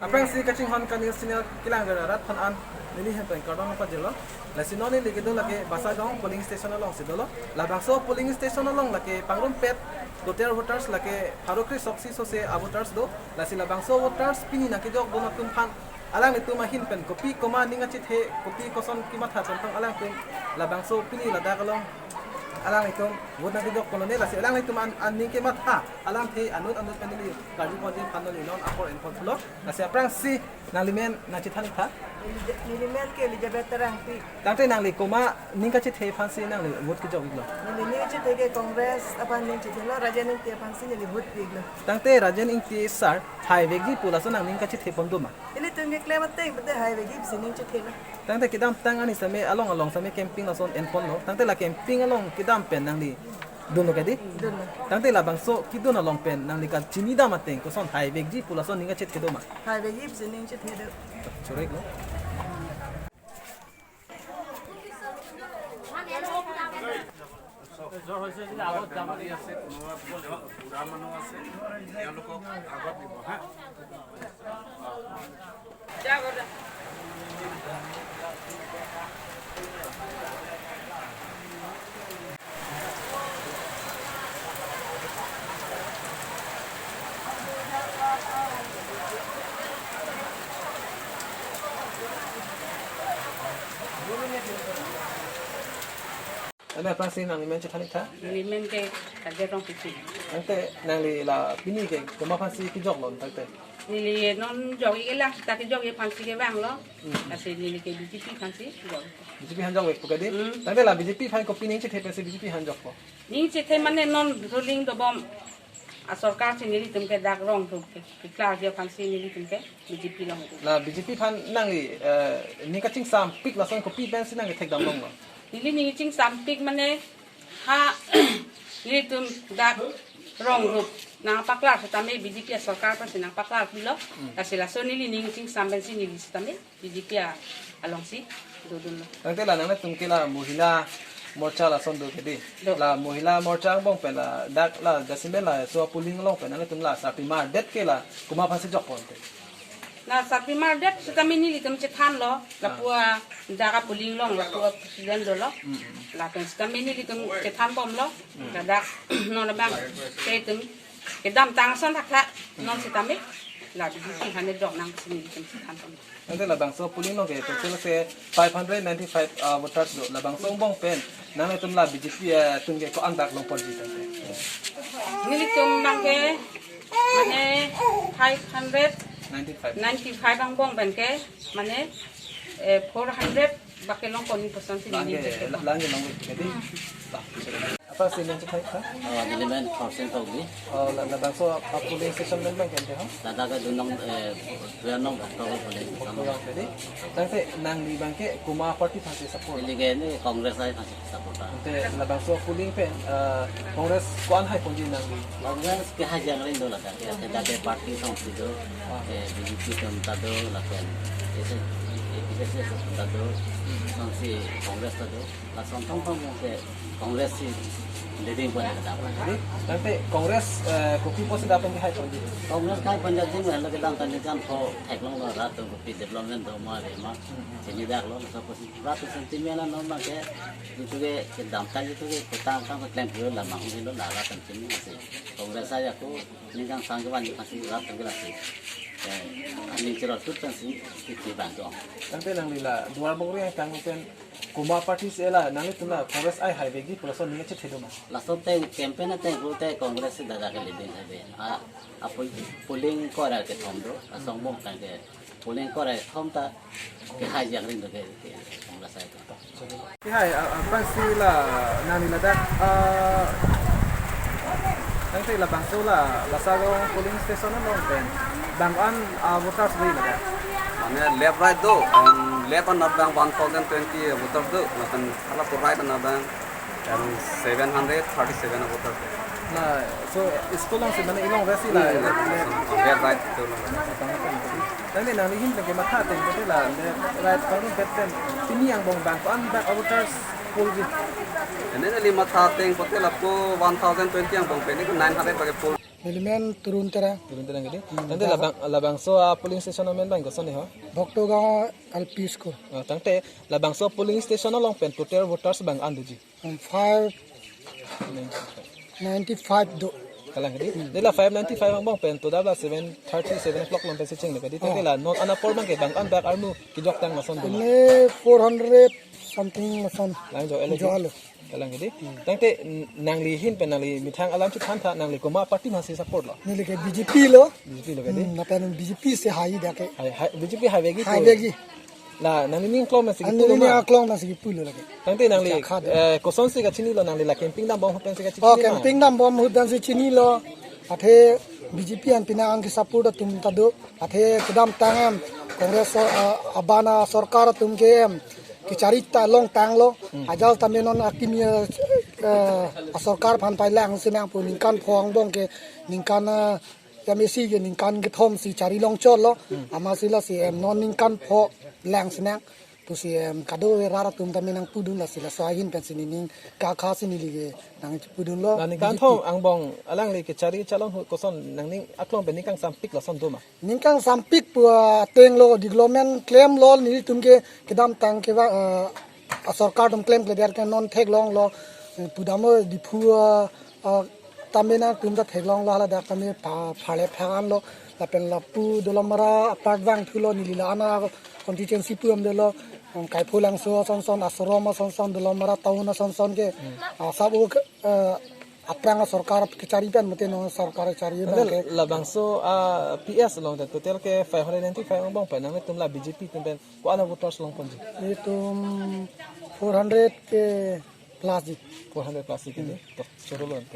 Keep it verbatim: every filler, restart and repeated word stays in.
Aphrangsi kachinghon ka news channel kelang arat aphan an neli hem pen kardom pajirlo. Lasi non neli kedo lake Basagaon polling station alongsi dolo. Labangso polling station along lake pangrumpet total voters lake pharo kre soksi sose a voters do. Lasi labangso voters pini nangkejok dun atum aphan alanglitum ahin pen kopi koma ning kachethe, kopi koson kematha tentang alangtum labangso pini ladak along alanglitum vote nangkejok ponlo ne. Lasi alanglitum an, aning kematha alangthe anut anut pen neli karju ponji aphan neli non apor en ponlo. Lasi aphrangsi nangli men nangchethan tha. Neli men ke Elizabeth Terangpi. Tangte nangli koma ning kachethe aphansi nangli vote kejok iklo? Neli ning chethe ke Congress aphan ning chethelo, Rajen Ingti aphansi neli vote pi iklo. Tangte Rajen Ingti sir haivekji pu laso nangning kachethe pon do ma? Ilitum keklem ateng pute haivekji pusi ning chethelo. Tangte kedamtang ani same along along same camping lason en ponlo. Tangte la camping along kedam pen nangli dunlo kedi? Dunlo. Tangte labangso kedun along pen nangli kachini dam ateng koson haivekji pu lason ning kachethe do ma? Haivekji pusi ning chethelo. Chorek lo. Ame aphrangsi nangli men chethan ik tha? Neli men ke Kajer Rongpipi. Tangte nangli la pini ke koma aphansi kejoklo tangte? Neli non jok-ik lang, seta kejok-ik aphansi kevanglo. Hmm. Lasi neli ke B J P aphansi jok. B J P aphan jokvek pu kedi? Hmm. Tangte la B J P aphan kopi ning chethe pensi B J P aphan jokpo? Ning chethe mane non ruling dobom asorkar si nelitum ke dak rong atum ke, keklarji aphansi nelitum ke B J P along atum. La B J P aphan nangli, eh, ning kachingsampik lason kopi pensi nangli thekdam longlo? Neli ning chingsampik mane ha nelitum dak rong atum nangpaklar setame B J P asorkar pensi nangpaklar pilo. Hmm. Lasi laso neli ning chingsam pensi neli setame B J P alongsi dodunlo. Tangte la nangtum ke la Mohila Morcha lason do kedi? Do. La Mohila Morcha angbong pen la dak la jasemet laso polling along pen nangtum la sarpi mardet ke la koma aphansi jokpo tangte? La sarpi mardet setame nelitum chethanlo, lapu-an dak a polling along lapu-an president dolo. Mm, mm. Lapen setame nelitum chethan bomlo. Mm. Ladak non abang ke itum kedamtang ason thakthak non setame la B J P aphan dok nang pusi nelitum chethan bomlo. Tangte labangso polling along ke total ke five hundred ninety-five, ah, voters do. Labangso angbong pen nanglitum la B J P, eh, atum ke ko-an dak longponji tangte? Nelitum abang ke mane five hundred ninety-five. Ninety-five angbong pen ke mane, eh, four hundred bak ke longpon pusonsi neli. Lang ke, neli ke la-, lang ke long ke di. Hmm. Aphrangsi nangchethan ik tha? Oh, neli men Khorsing Tokbi. Oh, la, labangso a polling station pen abang ke ante ho? Ladak ke dunong, eh, dunong Bhakta polling station. Bhakta kedi. Tangte nangli abang ke koma party aphansi support? Neli ke ne Congress ai aphansi support ta. Tangte labangso polling pen, eh, Congress ko-an haiponji nangli? Congress kehai jangring do ladak ke, ladak ke party songsi do, ah, eh, B J P atum ta do, lapen S S, S S atum ta do, songsi Congress ta do. Lason thomthom ke Congress si leading pon ke dapat. Jadi, tangte Congress, eh, kopi pusi dapat kehaiponji? Congress kehaiponji jing lo kedamtang ningkan pho theklonglo rat atum kopi development do ma re ma. Hmm. Chini daklo, laso pusi rat atum sentiment non ma ke, itum ke kedamtang itum ke kotang tang klem pilo la mang lo la rat atum chini si. Congress ai ako ningkan sang kevan pasi rat atum ke lasi. Eh, aning cherot tut pensi titi bantu. Tangte nangli la Duarbagori angkang pen koma party si la, nanglitum la Congress ai haivekji pu lason ning chethe do ma? Laso ateng campaign ateng pulote Congress si ladak ke leading haive. A, a pol-, polling kora kethom do, laso angbong pen ke polling kora kethom ta kehai jangring do ke, ke Congress ai. Kehai, a, aphrangsi la nangli ladak, a, tangte labangso la Basagaon polling station along pen bang ko-an, a, voters do ladak? Mane left right do, em, left anat abang one thousand twenty voters do, lapen hala pu right anat abang, em, seven hundred thirty-seven voters do. Laso school alongsi mane ilong resi la, hmm, left, left. Left right do. Tangte nangli ahin pen kematha ateng pute la left right pangrumpet pen pini angbong bang ko-an bak voters polji? Ene neli matha ateng pute lapu one thousand twenty angbong pen neli nine hundred bak ke pol. Neli men Turun Terang. Turun Terang ke dei. Hmm, tangte dah. Labang, labangso a polling station amen abang koson dei ho? Bhaktogaon L P School. Ah, tangte labangso polling station along pen total voters bang an doji? Hmm, five ninety-five do. Kalang ke dei. Hmm. Dei la five ninety-five angbong pen to dap la seven thirty, seven o'clock along pensi chengle ke dei. Tangte Oh. la non an apor abang ke bang an bak armu kejok tang lason dei la. Ini four hundred something lason. Lang jo ele Jo ke dei. Alo. Kalang ke dei. Hmm. Tangte n-, nangli ahin pen nangli methang alam chethan tha, nangli komat party masi support lo? Neli ke B J P lo. B J P lo ke dei. Hmm, lapen B J P si hai dak ke. Hai, hai, B J P haivekji. Haivekji. La nangli ning klom masi An kipu neli lo ning ma? Aklong masi kipu lo lake. Tangte nangli, Chakha do. Eh, kosonsi kachinilo nangli, la campaign dambom ahut pensi kachini Oh, ma? Campaign dambom ahut pensi chinilo. Athe B J P an pine an ke support atum ta do. Athe kedamtang em Congress, eh, abana sorkar atum ke em kechari ta longtanglo. Hmm. Ajal tame non akimi, eh, eh, asorkar aphan pailang si nangpu ningkan pho angbong ke ningkan, eh, M A C ke ningkan kethom si chari longchotlo. Hmm. Amatsi lasi em non ningkan pho lang si nang. Pusi em kadokave rat atum tame nangpudun lasi laso ahin pensi neli ning kakha si neli ke nangpudunlo. La ningkan B J P. Thom angbong alangli kechari chalong ahut koson nangning aklong pen ning kangsampik lason do ma? Ning kangsampik pu ateng lo, development klemlo, nelitum ke kedamtang ke ba, eh, asorkar atum klemkledet ke non theklonglo, eh, pudamlo Diphu, eh, eh, tame nangtum ta theklonglo, hala dak tame pha-, pharle pha-anlo, lapen lapu Dolamara apart vangthulo, neli la ana constituency pu am dolo, um, Kaiphu Langso asonson, Asarom asonson, Dolamara town asonson ke, ah, sabo ke, eh, aphrang asorkar kechari pen mate non sorkar kechari Ante pen ke. Labangso a P S along ta total ke five hundred ninety-five angbong pen nanglitum la B J P atum pen ko-an a voters longponji? Itum four hundred ke plus ji. Four hundred plus ji ke dei. Hmm. To, choro lo ante.